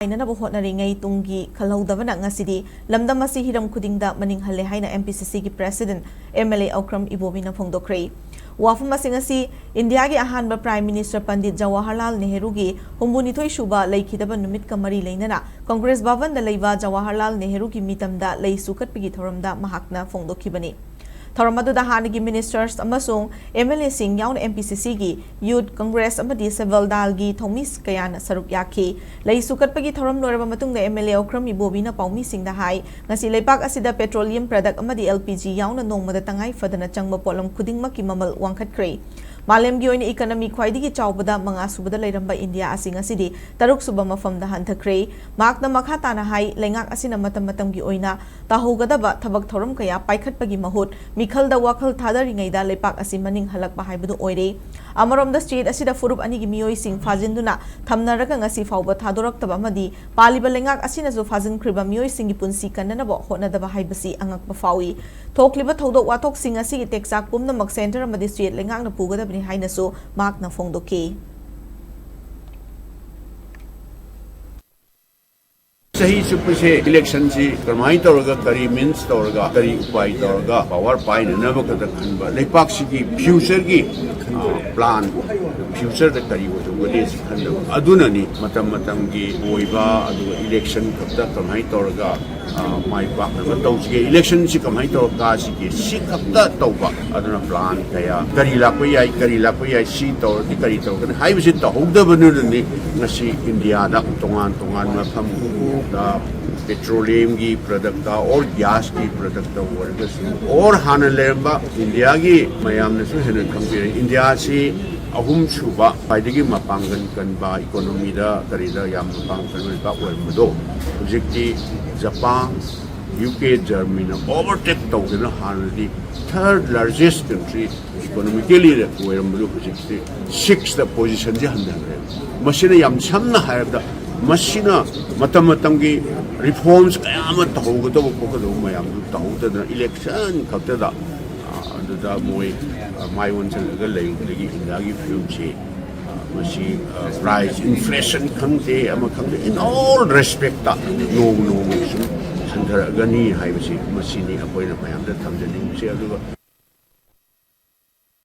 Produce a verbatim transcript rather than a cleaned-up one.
ꯀꯥꯏꯅꯅꯕ ꯍꯣꯠꯅꯔꯤꯉꯩ ꯇꯨꯡꯒꯤ ꯈꯜꯍꯧꯗꯕꯅ ꯉꯁꯤꯗꯤ ꯂꯝꯗꯝ ꯑꯁꯤ ꯍꯤꯔꯝ ꯈꯨꯗꯤꯡꯗ ꯃꯅꯤꯡ ꯍꯜꯂꯦ ꯍꯥꯏꯅ M P C Cꯒꯤ President M L A Okram ꯏꯕꯣꯕꯤꯅ ꯐꯣꯡꯗꯣꯛꯈ꯭ꯔꯦ꯫ ꯋꯥꯐꯝ ꯑꯁꯤꯡ ꯑꯁꯤ ꯏꯟꯗꯤꯌꯥꯒꯤ ꯑꯍꯥꯟꯕ Prime Minister ꯄꯟꯗꯤꯠ ꯖꯋꯥꯍꯔꯂꯥꯜ ꯅꯦꯍꯔꯨꯒꯤ ꯍꯨꯝꯐꯨꯅꯤꯊꯣꯏ ꯁꯨꯕ ꯂꯩꯈꯤꯗꯕ ꯅꯨꯃꯤꯠꯀ ꯃꯔꯤ ꯂꯩꯅꯅ ꯀꯪꯒ꯭ꯔꯦꯁ ꯚꯕꯟꯗ ꯂꯩꯕ ꯖꯋꯥꯍꯔꯂꯥꯜ ꯅꯦꯍꯔꯨꯒꯤ ꯃꯤꯇꯝꯗ ꯂꯩꯁꯨ ꯀꯠꯄꯒꯤ ꯊꯧꯔꯝꯗ ꯃꯍꯥꯛꯅ ꯐꯣꯡꯗꯣꯛꯈꯤꯕꯅꯤ꯫ ꯊꯧꯔꯝ ꯑꯗꯨꯗ ꯍꯥꯟꯅꯒꯤ Ministers ꯑꯃꯁꯨꯡ M L Aꯁꯤꯡ ꯌꯥꯎꯅ M P C Cꯒꯤ Youth Congress ꯑꯃꯗꯤ Civil ꯗꯜꯒꯤ ꯊꯧꯃꯤ ꯀꯌꯥꯅ ꯁꯔꯨꯛ ꯌꯥꯈꯤ꯫ ꯂꯩꯁꯨ ꯀꯠꯄꯒꯤ ꯊꯧꯔꯝ ꯂꯣꯏꯔꯕ ꯃꯇꯨꯡꯗ M L A ꯑꯣꯀ꯭ꯔꯝ ꯏꯕꯣꯕꯤꯅ ꯄꯥꯎꯃꯤꯁꯤꯡꯗ ꯍꯥꯏ, ꯉꯁꯤ ꯂꯩꯕꯥꯛ ꯑꯁꯤꯗ petroleum product ꯑꯃꯗꯤ L P G ꯌꯥꯎꯅ ꯅꯣꯡꯃꯗ ꯇꯉꯥꯏ ꯐꯗꯅ ꯆꯪꯕ ꯄꯣꯠꯂꯝ ꯈꯨꯗꯤꯡꯃꯛꯀꯤ ꯃꯃꯜ ꯋꯥꯡꯈꯠꯈ꯭ꯔꯦ꯫ ꯃꯥꯂꯦꯝꯒꯤ ꯑꯣꯏꯅ economy ꯈ꯭ꯋꯥꯏꯗꯒꯤ ꯆꯥꯎꯕꯗ ꯃꯉꯥ ꯁꯨꯕꯗ ꯂꯩꯔꯝꯕ ꯏꯟꯗꯤꯌꯥ ꯑꯁꯤ ꯉꯁꯤꯗꯤ ꯇꯔꯨꯛ ꯁꯨꯕ ꯃꯐꯝꯗ ꯍꯟꯊꯈ꯭ꯔꯦ꯫ ꯃꯍꯥꯛꯅ ꯃꯈꯥ ꯇꯥꯅ ꯍꯥꯏ, ꯂꯩꯉꯥꯛ ꯑꯁꯤꯅ ꯃꯇꯝ ꯃꯇꯝꯒꯤ ꯑꯣꯏꯅ ꯇꯧꯍꯧꯒꯗꯕ ꯊꯕꯛ ꯊꯧꯔꯝ ꯀꯌꯥ ꯄꯥꯏꯈꯠꯄꯒꯤ ꯃꯍꯨꯠ ꯃꯤꯈꯜꯗ ꯋꯥꯈꯜ ꯊꯥꯗꯔꯤꯉꯩꯗ ꯂꯩꯄꯥꯛ ꯑꯁꯤ ꯃꯅꯤꯡ ꯍꯜꯂꯛꯄ ꯍꯥꯏꯕꯗꯨ ꯑꯣꯏꯔꯦ꯫ ꯑꯃꯔꯣꯝꯗ state ꯑꯁꯤꯗ ꯐꯨꯔꯨꯞ ꯑꯅꯤꯒꯤ ꯃꯤꯑꯣꯏꯁꯤꯡ ꯐꯥꯖꯤꯟꯗꯨꯅ ꯊꯝꯅꯔꯒ ꯉꯁꯤ ꯐꯥꯎꯕ ꯊꯥꯗꯣꯔꯛꯇꯕ ꯑꯃꯗꯤ ꯄꯥꯜꯂꯤꯕ ꯂꯩꯉꯥꯛ ꯑꯁꯤꯅꯁꯨ ꯐꯥꯖꯤꯟꯈ꯭ꯔꯤꯕ ꯃꯤꯑꯣꯏꯁꯤꯡꯒꯤ ꯄꯨꯟꯁꯤ ꯀꯟꯅꯅꯕ ꯍꯣꯠꯅꯗꯕ ꯍꯥꯏꯕꯁꯤ ꯑꯉꯛꯄ ꯐꯥꯎꯏ꯫ ꯊꯣꯛꯂꯤꯕ ꯊꯧꯗꯣꯛ ꯋꯥꯊꯣꯛꯁꯤꯡ ꯑꯁꯤꯒꯤ ꯇꯦꯛꯆꯥꯛ ꯄꯨꯝꯅꯃꯛ centre ꯑꯃꯗꯤ state ꯂꯩꯉꯥꯛꯅ ꯄꯨꯒꯗꯕꯅꯤ ꯍꯥꯏꯅꯁꯨ ꯃꯍꯥꯛꯅ ꯐꯣꯡꯗꯣꯛꯈꯤ꯫ ꯆꯍꯤ ꯆꯨꯞꯄꯁꯦ electionꯁꯤ ꯀꯔꯝꯍꯥꯏꯅ ꯇꯧꯔꯒ, ꯀꯔꯤ means ꯇꯧꯔꯒ, ꯀꯔꯤ ꯎꯄꯥꯏ ꯇꯧꯔꯒ power ꯄꯥꯏꯅꯅꯕ ꯈꯛꯇ ꯈꯟꯕ, ꯂꯩꯄꯥꯛꯁꯤꯒꯤ futureꯒꯤ plan, futureꯗ ꯀꯔꯤ ꯑꯣꯏꯍꯧꯒꯅꯤ ꯁꯤ ꯈꯟꯗꯕ, ꯑꯗꯨꯅꯅꯤ ꯃꯇꯝ ꯃꯇꯝꯒꯤ ꯑꯣꯏꯕ, ꯑꯗꯨꯒ election ꯈꯛꯇ ꯀꯃꯥꯏꯅ ꯇꯧꯔꯒ ꯃꯥꯏ ꯄꯥꯛꯅꯕ ꯇꯧꯁꯤꯒꯦ, electionꯁꯤ ꯀꯃꯥꯏꯅ ꯇꯧꯔꯒ ꯀꯥꯁꯤꯒꯦ, ꯁꯤ ꯈꯛꯇ ꯇꯧꯕ꯫ ꯑꯗꯨꯅ plan ꯀꯌꯥ, ꯀꯔꯤ ꯂꯥꯛꯄ ꯌꯥꯏ, ꯀꯔꯤ ꯂꯥꯛꯄ ꯌꯥꯏ, ꯁꯤ ꯇꯧꯔꯗꯤ ꯀꯔꯤ ꯇꯧꯔꯛꯀꯅꯤ ꯍꯥꯏꯕꯁꯤ ꯇꯧꯍꯧꯗꯕꯗꯨꯅꯅꯤ ꯉꯁꯤ ꯏꯟꯗꯤꯌꯥꯗ ꯇꯣꯉꯥꯟ ꯇꯣꯉꯥꯟꯕ ꯃꯐꯝꯗ petroleumꯒꯤ productꯇ or gasꯀꯤ productꯇ ꯑꯣꯏꯔꯒꯁꯨ, or ꯍꯥꯟꯅ ꯂꯩꯔꯝꯕ ꯏꯟꯗꯤꯌꯥꯒꯤ ꯃꯌꯥꯝꯅꯁꯨ ꯍꯦꯟꯅ ꯈꯪꯕꯤꯔꯦ, ꯏꯟꯗꯤꯌꯥꯁꯤ ꯑꯍꯨꯝꯁꯨꯕ ꯈ꯭ꯋꯥꯏꯗꯒꯤ ꯃꯄꯥꯡꯒꯜ ꯀꯟꯕ economyꯗ ꯀꯔꯤꯗ ꯌꯥꯝ ꯃꯄꯥꯡꯒꯜ ꯀꯟꯕ ꯂꯩꯕꯥꯛ ꯑꯣꯏꯔꯝꯕꯗꯣ ꯍꯧꯖꯤꯛꯇꯤ ꯖꯄꯥꯟ, U K, Germanyꯅ overtake ꯇꯧꯗꯨꯅ ꯍꯥꯟꯅꯗꯤ third largest country economically ꯑꯣꯏꯔꯝꯕꯗꯨ ꯍꯧꯖꯤꯛꯇꯤ sixth positionꯁꯦ ꯍꯟꯊꯈ꯭ꯔꯦ꯫ ꯃꯁꯤꯅ ꯌꯥꯝ ꯁꯝꯅ ꯍꯥꯏꯔꯕꯗ ꯃꯁꯤꯅ ꯃꯇꯝ ꯃꯇꯝꯒꯤ reforms ꯀꯌꯥ ꯑꯃ ꯇꯧꯍꯧꯒꯗꯧꯕ ꯈꯣꯠꯀꯗꯧꯕ ꯃꯌꯥꯝꯗꯨ ꯇꯧꯍꯧꯗꯗꯅ election ꯈꯛꯇꯗ ꯑꯗꯨꯗ ꯃꯣꯏ ꯃꯥꯏ ꯑꯣꯟꯁꯤꯜꯂꯒ ꯂꯩꯔꯨꯕꯗꯒꯤ ꯏꯟꯗꯤꯌꯥꯒꯤ ꯐꯤꯕꯝꯁꯤ ꯃꯁꯤ ꯄ꯭ꯔꯥꯏꯁ ꯏꯟꯐ꯭ꯂꯦꯁꯟ ꯈꯪꯗꯦ, ꯑꯃ ꯈꯪꯗꯦ, in all respectꯇ ꯅꯣꯡ ꯅꯣꯡꯃꯒꯤ ꯁꯨꯝ ꯍꯟꯊꯔꯛꯒꯅꯤ ꯍꯥꯏꯕꯁꯤ ꯃꯁꯤꯅꯤ ꯑꯩꯈꯣꯏꯅ ꯃꯌꯥꯝꯗ ꯊꯝꯖꯅꯤꯡꯕꯁꯦ꯫ ꯑꯗꯨꯒ